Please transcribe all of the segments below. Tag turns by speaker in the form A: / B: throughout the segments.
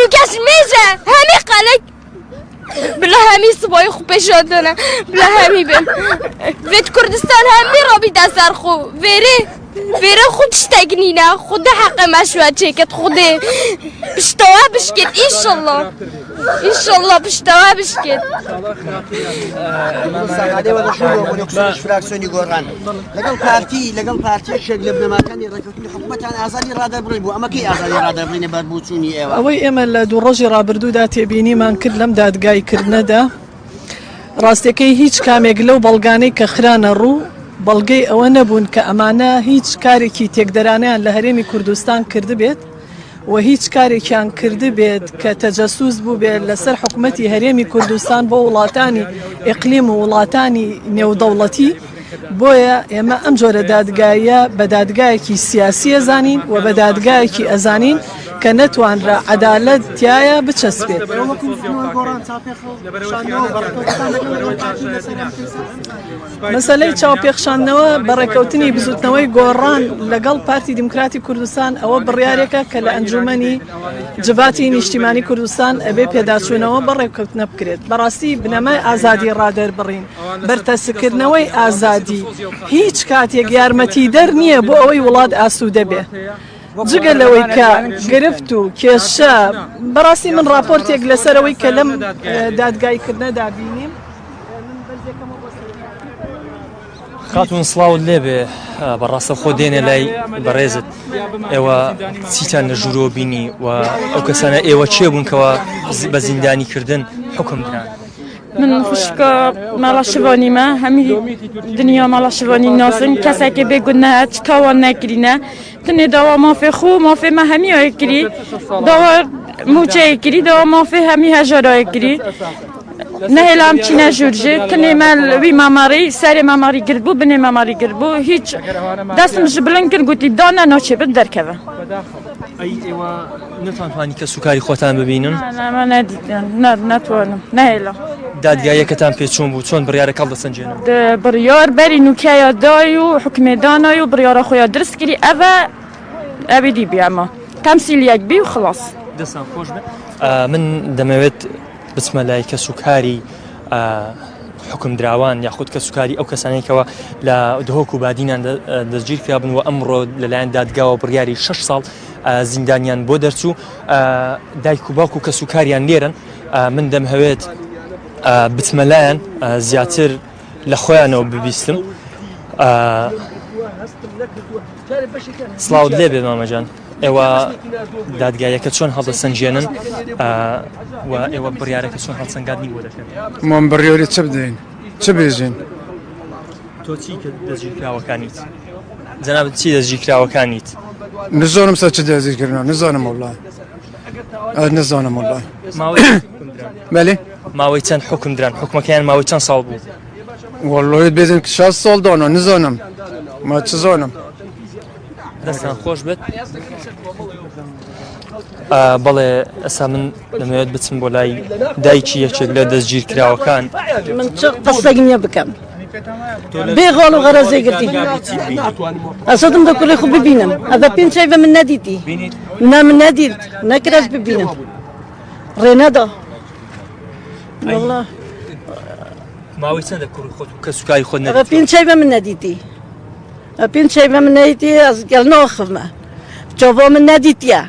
A: نوکەش مێژە هەمی قەلک بلا هەمی سبای خو پێشاندنە بلا هەمی بن وێت کوردستان هەمی ڕابی دەسەر خو وێرێ وێرە خود شتێک نینە خودە حەقە مەشوە چێکت خودێ پشتەوە بشکێت ئینشەڵڵا ئینشەڵڵا پشتەوە بشکێت.
B: فراکسیۆنی گۆڕان لەگەڵ پارتی لەگەڵ پارتی یەکێک لە بنەماکانی ڕێککەوتنی حکوومەتان ئازادی ڕادەربڕین بوو ئەمە کەی ئازادی ڕادەربڕینە بەر بۆچوونی ئێوە؟
C: ئەوەی ئێمە لە دوو ڕۆژی ڕابردوودا تێبینیمان کرد لەم دادگایکردنەدا ڕاستیەکەی هیچ کامێک لەو بەڵگانەی کە خرانە ڕوو بەڵگەی ئەوە نەبوون کە ئەمانە هیچ کارێکی تێکدەرانەیان لە هەرێمی کوردستان کردبێت و هیچ کارێکیان کردبێت کە تەجەسوس بووبێت لەسەر حکومەتی هەرێمی کوردستان بۆ وڵاتانی ئیقلیم و وڵاتانی نێودەوڵەتی بۆیە ئێمە ئەم جۆرە دادگاییە بە دادگایەکی سیاسی ئەزانین و بە دادگایەکی ئەزانین کە نەتوانرا عەدالەت تیایا بچەسپێت. مەسەلەی چاوپێخشاندنەوە بە ڕێککەوتنی بزوتنەوەی گۆڕان لەگەڵ پارتی دیموکراتی کوردستان ئەوە بڕیارێکە کە لە ئەنجومەنی جڤاتی نیشتیمانی کوردستان ئەبێ پێداچوونەوە بە ڕێککەوتنە بکرێت. بەڕاستی بنەمای ئازادی ڕادەربڕین، بەرتەسککردنەوەی ئازادی هیچ کاتێک یارمەتیدەر نییە بۆ ئەوەی وڵات ئاسوودە بێ. جگە لەوەی کە گرفت و کێشە، بەڕاستی من ڕاپۆرتێک لەسەر ئەوەی کە لەم دادگاییکردنەدا بینیم،
D: خاتوون سڵاوت لێبێ بە ڕاستەوخۆ دێنێ لای بەڕێزت ئێوە چیتان لە ژوورەوە بینی و ئەو کەسانە ئێوە چێ بوون کەەوە بە زیندانی کردن حکم دران؟
E: من خوشکە ماڵە شڤانیمە هەمی دنیا ماڵە شڤانی ناسن کەسێکی بێگونە تاوان نەکرینە تنێ داوا مافێ خو مافێ مە هەمی کری داوا موچەیە کری داوا مافێ هەمی هەژارایە کری نەهێلام چینە ژوورژێ تنێ مە وی ماماری سەرێ ماماری گرت بوو بنێ ماماری گرت بوو هیچ دەستم ژ بلند کرد گوتی دانە ناچێ بت دەرکەوە.
D: ئەی ئێوە نەتانتوانی کەسوکاری خۆتان ببینن؟
E: ناتوانم نەهێلا.
D: دادگاییەکەتان پێ چۆن بوو چۆن بڕیارەکە هەڵدەسەنگێنن؟
E: بڕیار بەری نوکەیە دای و حوکمێ دانای و بڕیارە خۆیا درست کری ئەڤە ئەوی دی بی ئەما تەمسیلیەک بی و خلاص.
D: دەستان خۆش بێ من دەمەوێت بچمە لای کەسوکاری حکمدراوان یاخود کەسوکاری ئەو کەسانێکەوە لە دهۆک و بادینان دەستگیر کرابن و ئەمڕۆ لەلایەن دادگاوە بڕیاری 6 ساڵ زیندانیان بۆ دەرچوو دایک و باوک و کەسوکاریان لێرن من دەمهەوێت بچمە لایەن زیاتر لە خۆیانەوە ببیستم سڵاوت لێبێ مامەجان ئێوە دادگایەکە چۆن هەڵدەسەنگێنن و ئێوە بڕیارەکە چۆن هەڵسەنگاندنی بۆ دەکەن؟
F: مان بڕیاری چ بدەین چ بێژین؟
D: تۆ چی کە دەستگیرکراوەکانیت؟ جەنابت چی دەستگیرکراوەکانیت؟
F: نزانم سەر چ دەستگیرکردنە نزانم وەڵڵا نزانم وەڵڵا
D: ماوەی
F: بەلێ
D: ماوەی چەند حکم دران حکومەکەیان ماوەی چەند ساڵ بوو؟
F: وەڵڵا بێژن 6 ساڵ دانا نزانم ما چ زانم
D: دەستان خۆش بێت بەڵێ ئەسا من دەمەوێت بچم بۆ لای دایکی یەکێک لە دەستگیر کراوەکان
G: من چ قسەک نییە بکەم بێ غۆڵ و غەرەزێ گرتی ئەسەدم دە کوڕی خو ببینم ئەبە پێنج چای بە من نەدیتی نا من نەدیت نەکرەس ببینم ڕێ نەدا والله
D: ماوەی چەندە کوڕی خۆت و کەسوکاری خۆت
G: ئەبە
D: نەدیتوە؟
G: پێنج چای بە من نەدیتی پێنج چای بە من نەدیتی ئەز گەل ناخمە چاوا من نەدیتیە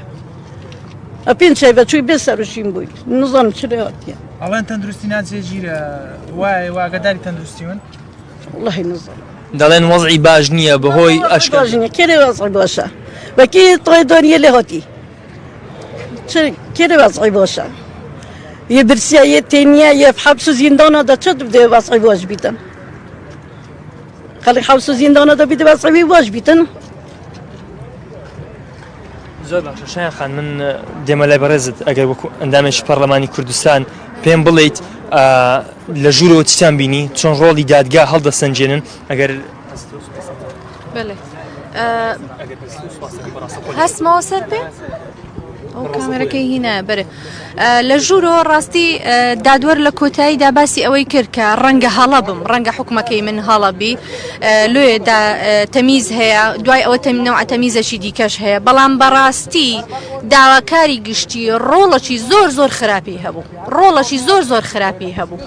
G: پێنج چای بە چووی بێ سەروشین بووی نزانم چ لێ هاتیە
H: ئەڵێن تەندروستی ناجێگیرە وایە واگەداری تەندروستی من
G: واللهی نزانم
D: دەڵێن وەزعی باش نییە بەهۆی ئەشکەنجە.
G: باش نییە کێ لێ وەزعی باشە وەکی تۆی دۆنیە لێ هاتی چ کێ لێ وەزعی باشە یە برسیە یە تێنیە یە حەبس و زیندانە دە چ دێ وەزعی باش بیتن خەڵک حەبس و زیندانە دە بیت وەزعی باش بیتن
D: زۆر باشە شایان خان من دێمە لای بەڕێزت ئەگەر وەکو ئەندامێکی پەرلەمانی کوردستان پێم بڵیت لە ژوورەوە چیتان بینی چۆن ڕۆڵی دادگا هەڵدەسەنجێنن ئەگەر
I: بەێ هەستمەوە سەر پێ؟ ئەو کامێرەکەی هینە بەرێ لە ژوورەوە ڕاستی دادوەر لە کۆتاییدا باسی ئەوەی کرد کە ڕەنگە هەڵە بم ڕەنگە حکومەکەی من هەڵە بی لۆیە دا تەمیز هەیە دوای ئەوە تەمینەوە تەمیزەکی دیکەش هەیە بەڵام بەڕاستی داواکاری گشتی ڕۆڵەکی زۆر زۆر خراپی هەبوو ڕۆڵەکی زۆر زۆر خراپی هەبوو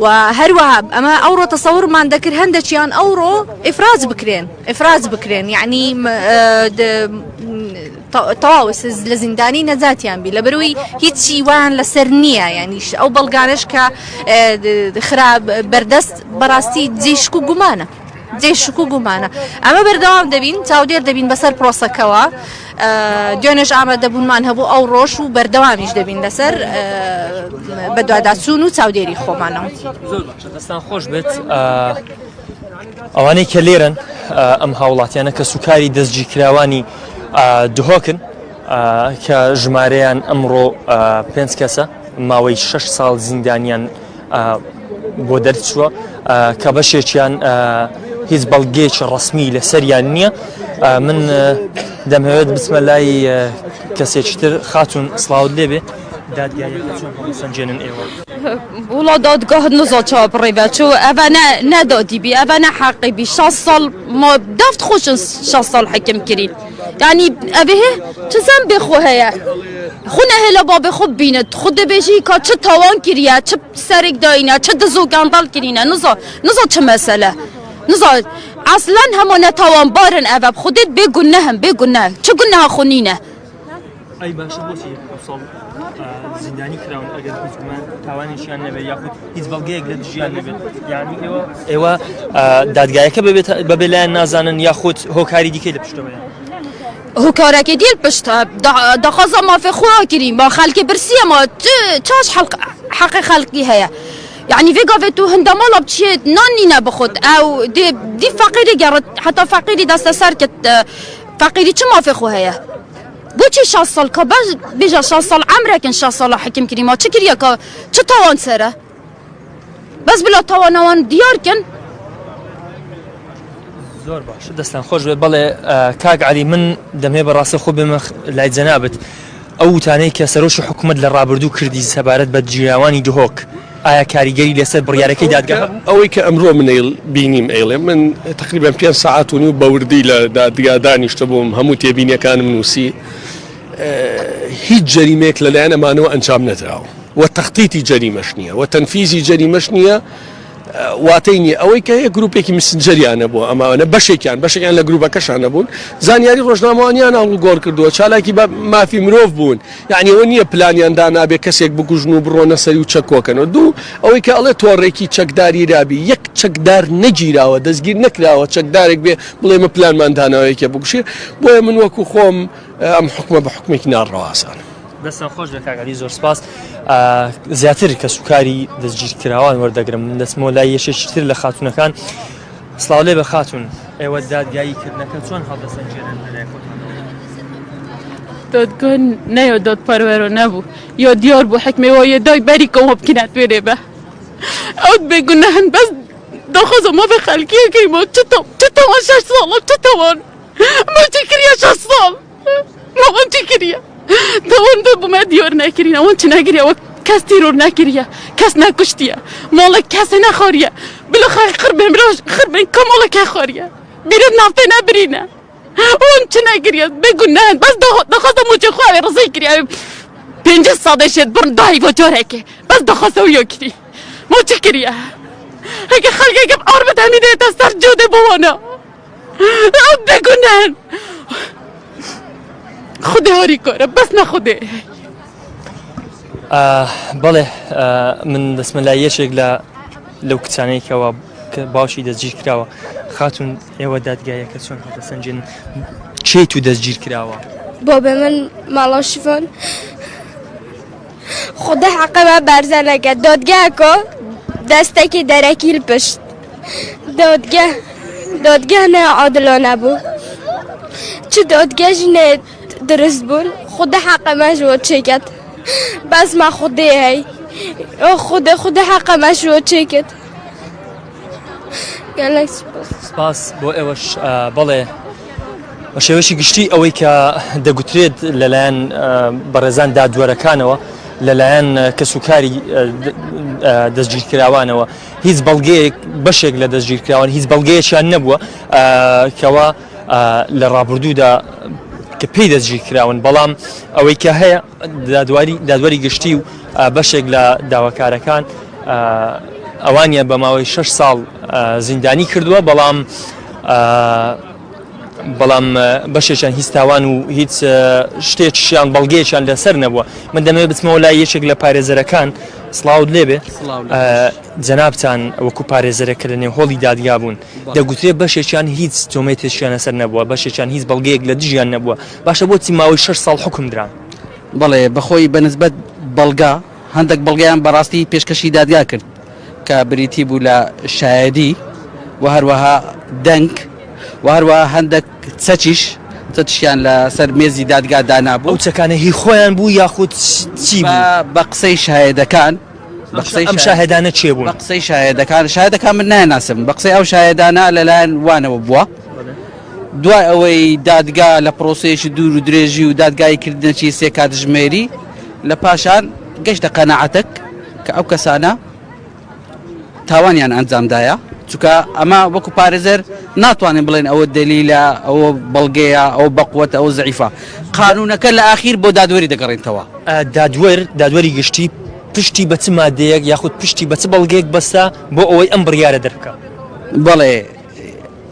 I: و هەروەها ئەمە ئەوڕۆ تەسەورمان دەکرد هەندێکیان ئەوڕۆ ئیفراج بکرێن ئیفراج بکرێن یعنی تەواو لە زیندانی نەجاتیان بی لەبەرەوەی هیچی وایان لەسەر نییە یانیش ئەو بەڵگانش کە خراپ بەردەست بەڕاستی جێشک و گومانە جێ شک و گومانە ئەمە بەردەوام دەبین چاودێر دەبین بەسەر پرۆسەکەوە دوێنێش ئامادەبوونمان هەبوو ئەو ڕۆژ و بەردەوامیش دەبین لەسەر بەدواداچوون و چاودێری خۆمانەوە.
D: زۆر باشە دەستان خۆش بێت. ئەوانەی کە لێرەن ئەم هاوڵاتیانە کە سوکاری دەستگیرکراوانی دهۆکن کە ژمارەیان ئەمڕۆ پێنج کەسە ماوەی شش ساڵ زیندانیان بۆ دەرچووە کە بەشێکیان هیچ بەڵگەیەکی ڕسمی لەسەریان نییە من دەمهەوێت بچمە لای کەسێکی تر خاتون سڵاوت لێبێ دادگایەکە چۆن هەڵسەنگێنن ئێوە؟
E: وڵا دادگاه نزا چا بڕێ چۆ ئەڤ نە نەدادی بی ئەڤ نە حەقی بی 60 ساڵ ما دەفت خۆشن 60 ساڵ حکم کرین یعنی ئەڤ هێ چ زەنبێ خۆ هەیە خو نەهێلە بابێ خۆ بینت خو دەبێژی کا چ تاوان کریە چ سەرێک داینە چ دز و گەندەڵ کرینە نزا نزا چ مەسەلە نزا ئەسلەن هەموو نەتاوانبارن ئەڤ خودێت بێ گونەهن بێ گونە چ گونەها خۆ نینە
D: ئەی باشە بۆچی حەوت ساڵ زیندانی کراون ئەگەر هیچ گومان تاوانێکیان نەبێت یاخود هیچ بەڵگەیەک لە دژیان نەبێت یعنی ئێوە ئێوە دادگایەکە بەبێت بەبێ لایەن نازانن یاخود هۆکاری دیکەی لە پشتەوەیە
E: هۆکارەکەی دیل پشتە دەخوازە مافێ خۆ کرین با خەڵکی برسیە ما چاش حەق حەقی خەڵکی هەیە یعنی vê gavê tu hinda mala biçiyê nan nîne bixwit ew dê dî feqîrî gerit heta feqîrî desteser ket feqîrî çi mafê xwe heye بۆچی 60 ساڵ کە بەس بێژە 60 ساڵ عەمرەکن 60 ساڵە حکم کری ما چ کریە کە چ تاوان سەرە بەس بلا تاوانەوان دیار کەن
D: زۆر باشە دەستان خۆش بێت بەڵێ کاک علی من دەمێ بەڕاستە خۆ بێمە لای جەنابت ئەو وتانەی کە سەرۆکی حکوومەت لە ڕابردوو کردی سەبارەت بە گیراوانی دهۆک ئایا کاریگەری لەسەر بڕیارەکەی دادگا هەبوو؟
J: ئەوەی کە ئەمرۆ من ئەیڵ بینیم ئەیڵێم من تەقریبەن پێنج سەعات و نیو بە وردی لە دادگا دانیشتبووم هەموو تێبینیەکانم نووسی هیچ جەریمەیەک لەلایەن ئەمانەوە ئەنجام نەدراوە و تەختیتی جەریمەش نییە و تەنفیزی جەریمەش نییە واتەی نییە ئەوەی کە هەیە گروپێکی مسنجەریان نەبووە ئەمانە بەشێکیان بەشێکیان لە گروپەکەشان نەبوون زانیاری ڕۆژنامەوانیان ئاڵوگۆڕ کردووە چالاکی بە مافی مرۆڤ بوون یەعنی ئەوە نییە پلانیان دانابێ کەسێک بکوژن و بڕۆنە سەری و چەک کۆکەنەوە. دوو، ئەوەی کە ئەڵێ تۆڕێکی چەکداری رابی، یەک چەکدار نەگیراوە، دەستگیر نەکراوە چەکدارێک بێ بڵێ ئێمە پلانمان داناوە یەکێ بکوژێ. بۆیە من وەکو خۆم ئەم حوکمە بە حوکمێکی ناڕەوا ئەزانم.
D: دەستتان خۆش بێت کاک عەلی زۆر سپاس. زیاتر کەسوکاری دەستگیرکراوان وەردەگرم. من دەچمەوە لای یەکێکی تر لە خاتوونەکان. سڵاو لێ بە خاتون ئێوە دادگایی کردنەکە چۆن هەڵدەسەنگێنن لەلای خۆتانەوە؟
E: دادگا نەیە دادپەروەرە نەبوو یا دیار بوو حکمێ وایە دای بەری کەوە بکنە توێرێ بە ئەو بێگوناهن بەس داخوازە مافێ خەلکیەکەی ما چ تاوان شەش ساڵە چ تاوان ما چی کریە شەش ساڵ ماوان چی کریە تاوان بە بوومە دیار نەکرین ئەوان چ نەگریە وەک کەس تیرۆر نەکریە کەس نەکوشتیە ماڵە کەسێ نەخواریە بلا خای خر بێن براش خر بێن کە ماڵە کە خواریە بیرت نافتێ نەبرینە ئەوان چ نەکریە بێگوناهن بەس دەخواستە موچە خواوێ ڕزەی کری پێنج ساڵێ شێت بڕ دای بۆ جۆرێکێ بەس دەخواستە ویۆ کری مۆ چ کریە هەکە خەڵکێکم ئاڕ بتانی دێتە سەر جۆدێ بۆوانە ئەو بێگوناهن خودێ هۆری کۆرە بەس نەخودێ
D: بەڵێ من دەستمە لای یەکێک لە لەو کچانەی کەەوە کە باوکی دەستگیر کراوە خاتون ئێوە دادگایەکە چۆن هەڵدەسەنجن چێت و دەستگیر کراوە
A: بابە من ماڵا شیفان خودە حەقەمە بەرزەنەکە دادگاکە دەستێکی دەرەکی پشت دادگە دادگە نە عادلانە بوو چ دادگەژی نە درست بوون خودە حەقەمە ژوە چێکەت بەس ما خودێ هەی خودە خودە حەقەمە ژوە چێکت گەلێک سپاس
D: سپاس بۆ ئێوەش بەڵێ. بە شێوەیەکی گشتی ئەوەی کە دەگوترێت لەلایەن بەڕێزان دادوەرەکانەوە لەلایەن کەسوکاری دەستگیرکراوانەوە هیچ بەڵگەیەک بەشێک لە دەستگیرکراوان هیچ بەڵگەیەکیان نەبووە کەوا لە ڕابردوودا کە پێی دەستگیرکراون بەڵام ئەوەی کە هەیە دادواری دادوەری گشتی و بەشێک لە داواکارەکان ئەوانیان بە ماوەی شش ساڵ زیندانی کردووە بەڵام بەڵام بەشێکیان هیچ تاوان و هیچ شتێکیان بەڵگەیەکیان لەسەر نەبووە من دەمەوێت بچمەوە لای یەکێک لە پارێزەرەکان سڵاوت لێبێ جەنابتان وەکو پارێزەرێک کە لە نێو هۆڵی دادگا بوون دەگوترێ بەشێکیان هیچ تۆمەتێکیان لەسەر نەبووە بەشێکیان هیچ بەڵگەیەک لە دژیان نەبووە باشە بۆچی ماوەی شەش ساڵ حوکم دران؟
K: بەڵێ بەخۆی بەنسبەت بەڵگە هەندێک بەڵگەیان بەڕاستی پێشکەشی دادگا کرد کە بریتی بوو لە شایەدی و هەروەها دەنگ و هەروەها هەندێک چەکیش چەکیشیان لەسەر مێزی دادگا دانابوو.
D: ئەو چەکانە هی خۆیان بوو یاخود چی بوو؟
K: بە قسەی شایەدەکان
D: بە قسەی ئەم شاهێدانە کێ بوون؟
K: بە قسەی شاهێدەکان، شاهێدەکان من نایانناسم، بە قسەی ئەو شاهێدانە لەلایەن وانەوە بووە. دوای ئەوەی دادگا لە پرۆسەیەکی دوور و درێژی و دادگایی کردنێکی سێ کاتژمێری لە پاشان گەشتە قەناعەتێک کە ئەو کەسانە تاوانیان ئەنجامدایە چونکە ئەمە وەکو پارێزەر ناتوانین بڵێن ئەوە دەلیلە ئەوە بەڵگەیە ئەو بەقوەتە ئەو زەعیفە قانونەکە لە ئاخیر بۆ دادوەری دەگەڕێنتەوە.
D: دادوەر دادوەری گشتی پشتی بە چ مادەیەک یاخود پشتی بە چ بەڵگەیەک بەستا بۆ ئەوەی ئەم بڕیارە دەربکا؟
K: بەڵێ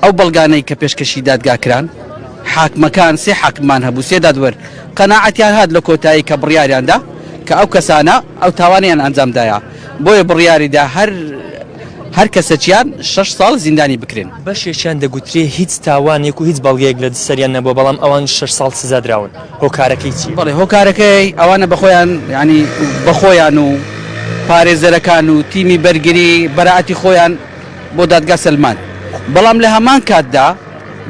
K: ئەو بەڵگانەی کە پێشکەشی دادگا کران، حاکمەکان، سێ حاکممان هەبوو، سێ دادوەر، قەناعەتیان هات لە کۆتایی کە بڕیاریان دا کە ئەو کەسانە ئەو تاوانەیان ئەنجام دایە، بۆیە بڕیاری دا هەر هەر کەسەکیان شەش ساڵ زیندانی بکرێن.
D: بەشێکیان دەگوترێ هیچ تاوانێک و هیچ بەڵگەیەک لە سەریان نەبووە، بەڵام ئەوان شەش ساڵ سزا دراون، هۆکارەکەی چییە؟
K: بەڵێ هۆکارەکەی ئەوانە بەخۆیان یانی بەخۆیان و پارێزەرەکان و تیمی بەرگری بەرائەتی خۆیان بۆ دادگا سەلماند، بەڵام لە هەمان کاتدا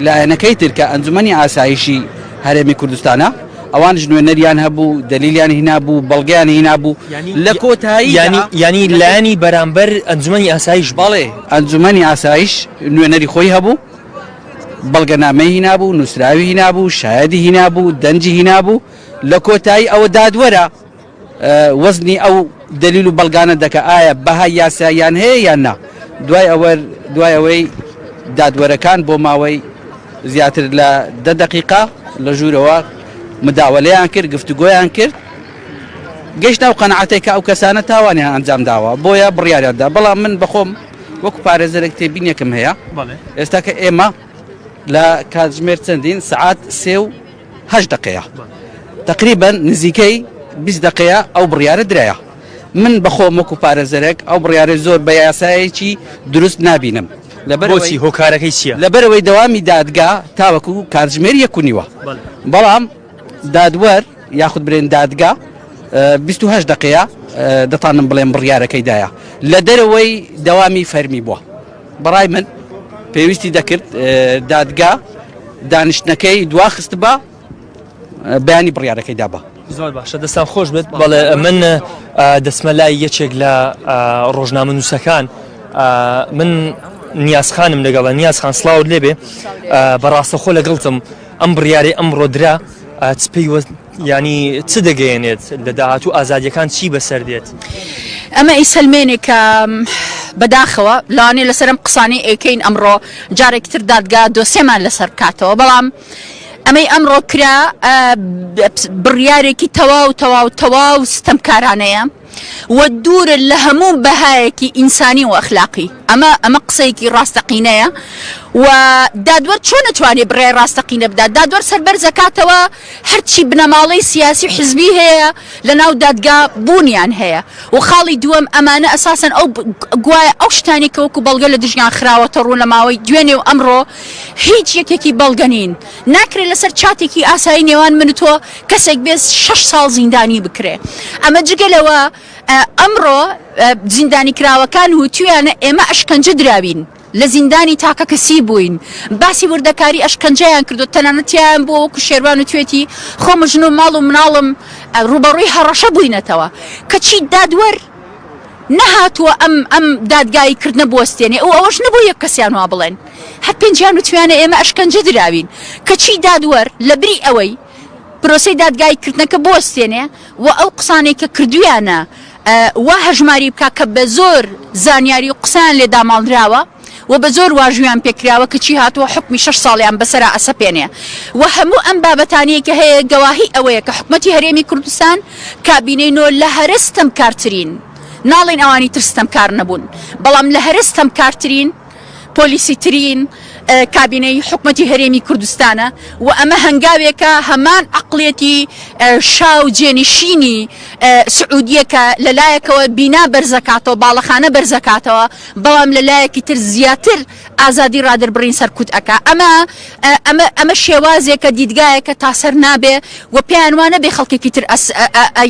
K: لایەنەکەی تر کە ئەنجومەنی ئاسایشی هەرێمی کوردستانە ئەوانش نوێنەریان هەبوو، دەلیلیان هینابوو، بەڵگەیان هینابوو، لە کۆتاییدا
D: یانی لایەنی بەرامبەر ئەنجومەنی ئاسایش بوو؟
K: بەڵێ ئەنجومەنی ئاسایش نوێنەری خۆی هەبوو، بەڵگەنامەی هینابوو، نووسراوی هینابوو، شایەدی هینابوو، دەنگی هینابوو، لە کۆتایی ئەوە دادوەرە وەزنی ئەو دەلیل و بەڵگانە دەکا ئایا بەهای یاساییان هەیە یان نا دوای ئەوە دوای ئەوەی دادوەرەکان بۆ ماوەی زیاتر لە دە دەقیقە لە ژوورەوە مداوەلەیان کرد گفتوگۆیان کرد گەشت ئەو قەناعەتێک کە ئەو کەسانە تاوانیان ئەنجام داوە بۆیە بڕیاریان دا بەڵام من بەخۆم وەکو پارێزەرێک تێبینێکم هەیە ئێستا کە ئێمە لە کاتژمێر چەندین سعات سێ و هەشت دەقەیە تەقریبەن نزیکەی 20 دەقەیە ئەو بڕیارە درایە من بەخۆم وەکو پارێزەرێک ئەو بڕیارەی زۆر بە یاسایەکی دروست نابینم
D: لەبەرەوەی هۆکارەکەی چییە؟
K: لەبەرەوەی دەوامی دادگا تاوەکو کاتژمێر یەک و نیوە بەڵام دادوەر یاخود برێن دادگا 28 دقەیە دەتانم بڵێم بڕیارەکەی دایە لە دەرەوەی دەوامی فەرمی بووە بەڕای من پێویستی دەکرد دادگا دانیشتنەکەی دواخستبا بەیانی بڕیارەکەی دابا.
D: زۆر باشە دەستان خۆش بێت بەڵێ من دەچمە لای یەکێک لە ڕۆژنامە نووسەکان من نیازخانم لەگەڵە نیازخان سڵاوت لێبێ بەڕاستەخۆ لەگەڵتم ئەم بڕیارەی ئەمڕۆ درا چ پەیوەست یانی چ دەگەیەنێت لە داهاتوو ئازادیەکان چی بەسەر دێت؟
L: ئەمە ئەیسەلمێنێ کە بەداخەوە لەوانەیە لەسەر ئەم قسانەی ئەیکەین ئەمڕۆ جارێکی تر دادگا دۆسێمان لەسەر بکاتەوە بەڵام ئەمەی ئەمڕۆ کرا بڕیارێکی تەواو تەواو تەواو ستەمکارانەیە. و دوورە لە هەموو بەهایەکی ئینسانی و ئەخلاقی ئەمە ئەمە قسەیەکی ڕاستەقینەیە و دادوەر چۆن ئەتوانێ بڕیاری ڕاستەقینە بدات دادوەر سەربەرز ئەکاتەوە هەرچی بنەماڵەی سیاسی و حزبی هەیە لە ناو دادگا بوونیان هەیە و خاڵی دووەم ئەمانە ئەساسەن ئەو گوایە ئەو شتانی کە وەکو بەڵگە لە دژیان خراوەتە ڕوو لە ماوەی دوێنێ و ئەمڕۆ هیچ یەکێکی بەڵگە نین ناکرێت لەسەر چاتێکی ئاسایی نێوان من و تۆ کەسێک بێت شەش ساڵ زیندانی بکرێ ئەمە جگە لەوە ئەمڕۆ زیندانی کراوەکان وتویانە ئێمە ئەشکەنجە دراوین لە زیندانی تاکە کەسی بووین باسی وردەکاری ئەشکەنجەیان کردو تەنانەت تیایان بووە وەکو شێروان و توێتی خۆم ژن و ماڵ و مناڵم ڕووبەڕووی هەڕەشە بووینەتەوە کەچی دادوەر نەهاتووە ئەم ئەم دادگایی کردنە بوەستێنێ و ئەوەش نەبوو یەک کەسیان وا بڵێن. هەر پێنجیان وتویانە ئێمە ئەشکەنجە دراوین، کەچی دادوەر لەبری ئەوەی پرۆسەی دادگایی کردنەکە بوەستێنێ و ئەو قسانەی کە کردویانە وا هەژماری بکا کە بە زۆر زانیاری و قسەیان لێ داماڵراوە و بە زۆر واژویان پێکراوە کەچی هاتووە حوکمی شەش ساڵیان بەسەرا ئەسەپێنێ و هەموو ئەم بابەتانەی کە هەیە گەواهی ئەوەیە کە حکومەتی هەرێمی کوردستان کابینەی نۆ لە هەرە ستەمکارترین ناڵێین ئەوانی تر ستەمکار نەبوون بەڵام لە هەرە ستەمکارترین پۆلیسیترین کابینەی حکومەتی هەرێمی کوردستانە و ئەمە هەنگاوێکە هەمان عەقڵیەتی شا و جێنشینی سعودیە کە لە لایەکەوە بینا بەرزەکاتەوە باڵەخانە بەرزەکاتەوە بەڵام لە لایەکی تر زیاتر ئازادی ڕادەربڕین سەرکوت ئەکا ئەمە ئەمە ئەمە شێوازێکە دیدگایەکە تاسەر نابێ و پێیان وا نەبێ خەڵکێکی تر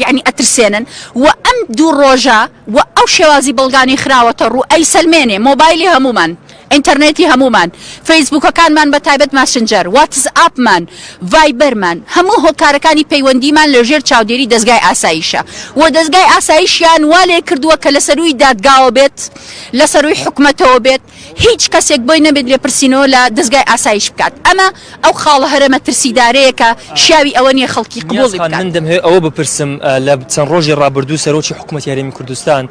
L: یعنی ئەترسێنن و ئەم دوو ڕۆژە و ئەو شێوازی بەڵگانەی خراوەتە ڕوو ئەیسەلمێنێ مۆبایلی هەموومان ئینتەرنێتی هەموومان فەیسبووکەکانمان بە تایبەت ماسنجەر واتس ئاپمان ڤایبەرمان هەموو هۆکارەکانی پەیوەندیمان لە ژێر چاودێری دەزگای ئاسایشە و دەزگای ئاسایشیان وا لێ کردووە کە لە سەرووی دادگاوە بێت لە سەرووی حکومەتەوە بێت هیچ کەسێک بۆی نەبێت لێپرسینەوە لە دەزگای ئاسایش بکات ئەمە ئەو خاڵە هەرە مەترسیدارەیە کە شیاوی ئەوە نییە خەڵکی
D: نیاز
L: قبوڵی
D: خان
L: بکات.
D: من دەمهەوێت ئەوە بپرسم لە چەند ڕۆژی ڕابردوو سەرۆکی حکوومەتی هەرێمی کوردستان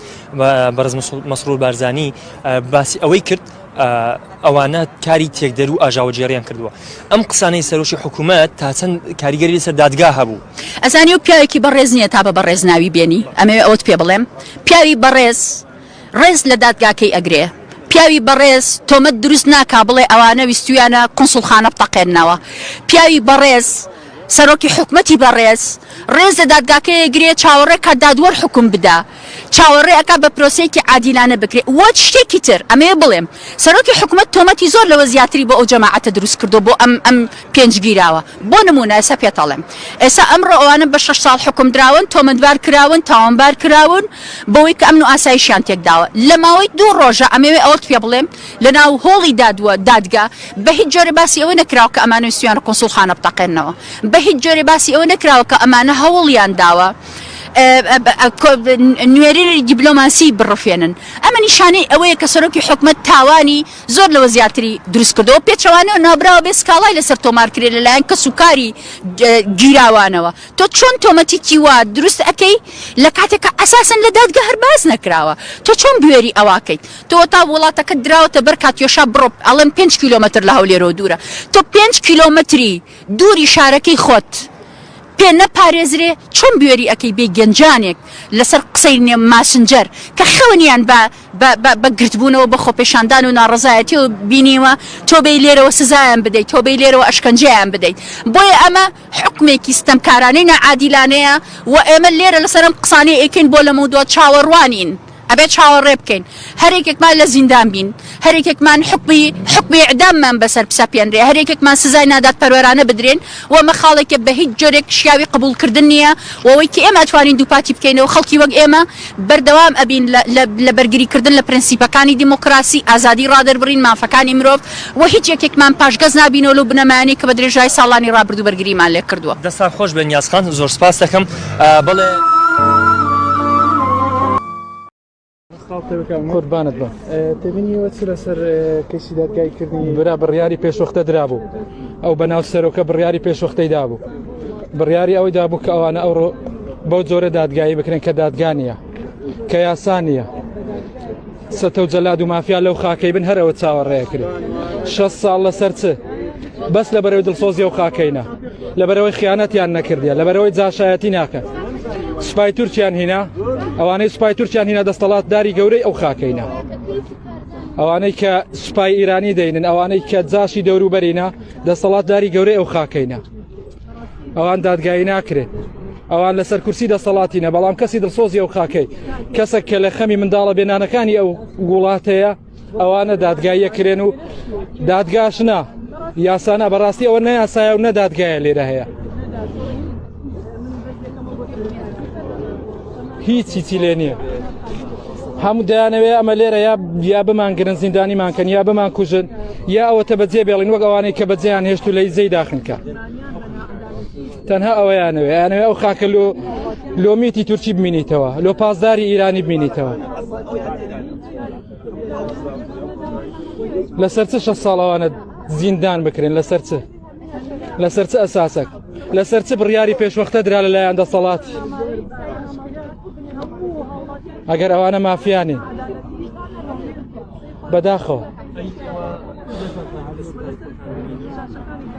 D: بەڕێز مەسرور بارزانی باسی ئەوەی کرد ئەوانە کاری تێکدەر و ئاژاوەگێڕیان کردووە ئەم قسانەی سەرۆکی حکوومەت تا چەند کاریگەری لەسەر دادگا هەبوو؟
L: ئەزانی ئەو پیاوێکی بەڕێز نییە تا بە بەڕێز ناوی بێنی ئەمەوێ ئەوەت پێ بڵێم پیاوی بەڕێز ڕێز لە دادگاکەی ئەگرێ. پیاوی بەڕێز تۆمەت دروست ناکا بڵێ ئەوانە ویستویانە کونسوڵخانە بتەقێننەوە. پیاوی بەڕێز، سەرۆکی حکومەتی بەڕێز ڕێز لە دادگاکەی ئەگرێ چاوەڕێ کا دادوەر حوکم بدا. چاوەڕێ ئەکا بە پرۆسەیەکی عادیلانە بکرێ. وە شتێکی تر ئەمەوێ بڵێم سەرۆکی حکومەت تۆمەتی زۆر لەوە زیاتری بۆ ئەو جەماعەتە دروست کردوە بۆ ئەم ئەم پێنج گیراوە. بۆ نموونە ئێستا پێت ئەڵێم ئێستا ئەمڕۆ ئەوانە بە شەش ساڵ حوکم دراون، تۆمەتبار کراون، تاوانبار کراون بەوەی کە ئەمن و ئاسایشیان تێکداوە. لە ماوەی دوو ڕۆژە ئەمەوێ ئەوەت پێ بڵێم لە ناو هۆڵی دادوە دادگا بە هیچ جۆرێ باسی ئەوە نەکراوە کە ئەمانە ویستویانە کونسوڵخانە بتەقێننەوە، بە هیچ جۆرێ باسی ئەوە نەکراوە کە ئەمانە هەوڵیان داوە نوێنەری دیبلۆماسی بڕفێنن. ئەمە نیشانەی ئەوەیە کە سەرۆکی حکومەت تاوانی زۆر لەوە زیاتری دروست کردەوە، پێچەوانەوە ناوبراوە بێ سکاڵای لەسەر تۆمار کرێ لەلایەن کەس و کاری گیراوانەوە، تۆ چۆن تۆمەتێکی وا دروست ئەکەی لە کاتێکا ئەساسەن لە دادگا هەر باس نەکراوە، تۆ چۆن بوێری ئەواکەیت، تۆ تا وڵاتەکەت دراوەتە بەر کاتیۆشا بڕۆ ئەڵێن پێنج کیلۆمەتر لە هەولێرەوە دوورە، تۆ پێنج کیلۆمەتری دووری شارەکەی خۆت پێ نەپارێزرێ چۆن بوێری ئەکەی بێی گەنجانێک لەسەر قسەی نێو ماسنجەر کە خەونیان بە بە بە بە گردبوونەوە بە خۆپێشاندان و ناڕەزایەتیەوە بینیوە تۆ بێی لێرەوە سزایان بدەیت تۆ بێی لێرەوە ئەشکەنجەیان بدەیت بۆیە ئەمە حوکمێکی ستەمکارانەی ناعادیلانەیە و ئێمە لێرە لەسەر ئەم قسانەی ئەیکەین بۆ لەمەودوا چاوەڕوانین ئەبێ چاوەڕێ بکەین هەرێکێکمان لە زیندان بین هەرێکێکمان حوکمی حوکمی ئیعداممان بەسەر بسەپێنرێ هەرێکێکمان سزای نادادپەروەرانە بدرێن و ئەمە خاڵێکە بە هیچ جۆرێک شیاوی قبوڵکردن نییە و ئەوەی کە ئێمە ئەتوانین دووپاتی بکەینەوە خەڵکی وەک ئێمە بەردەوام ئەبین لە لە لە بەرگریکردن لە پرەنسیپەکانی دیموکراسی، ئازادی ڕادەربڕین، مافەکانی مرۆڤ و هیچ یەکێکمان پاشگەز نابینەوە لەو بنەمایانەی کە بە درێژایی ساڵانی ڕابردوو بەرگریمان لێ کردووە.
D: دەستان خۆش بێت نیاز خان زۆر سپاست دەکەم بەڵێ.
M: قوربانت بم.
H: تێبینی ئێوە چ لەسەر کەیسی دادگایی کردنی؟
M: برا بڕیاری پێشوەختە درابوو ئەو بەناو سەرۆکە بڕیاری پێشوەختەی دابوو بڕیاری ئەوەی دابوو کە ئەوانە ئەوڕۆ بەو جۆرە دادگایی بکرێن کە دادگا نییە کە یاسا نییە سەتە و جەلاد و مافیا لەو خاکەی بن هەرەوە چاوەڕێکرێت 6 ساڵ لەسەر چ بەس لە بەرەوەی دڵسۆزی ئەو خاکەینە لەبەرەوەی خیانەتیان نەکردیە لەبەرەوەی جاشایەتی ناکەن سوپای تورکیان هینا ئەوانەی سوپای تورکیان هینا دەستەڵاتداری گەورەی ئەو خاکەینە ئەوانەی کە سوپای ئیرانی دەینن ئەوانەی کە جاشی دەوروبەرینە دەسەڵاتداری گەورەی ئەو خاکەینە ئەوان دادگایی ناکرێن ئەوان لەسەر کورسی دەسەڵاتینە بەڵام کەسی دڵسۆزی ئەو خاکەی کەسێک کە لە خەمی منداڵە بێنانەکانی ئەو وڵاتەیە ئەوانە دادگاییە کرێن و دادگاش نا یاسانا بەڕاستی ئەوە نەیاسایە و نەدادگایە لێرە هەیە هیچ هیچی لێ نییە هەموو دەیانەوێ ئەمە لێرە یا یا بمانگرن زیندانیمان کەن یا بمان کوژن یا ئەوەتە بەجێ بێڵین وەک ئەوانەی کە بەجێیان هێشت و لە زەی داخنکە تەنها ئەوەیانەوێ یانەوێ ئەو خاکە لۆ لۆمیتی تورکی بمینیتەوە لۆ پاسداری ئیرانی بمینیتەوە. لەسەر چ شە ساڵ ئەوانە زیندان بکرێن؟ لەسەر چ؟ لەسەر چ ئەساسەک؟ لەسەر چ بڕیاری پێشوەختە درا لەلایەن دەسەڵات؟ ئەگەر ئەوانە مافیانی بەداخەوە.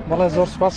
M: بەڵێ زۆر سپاس.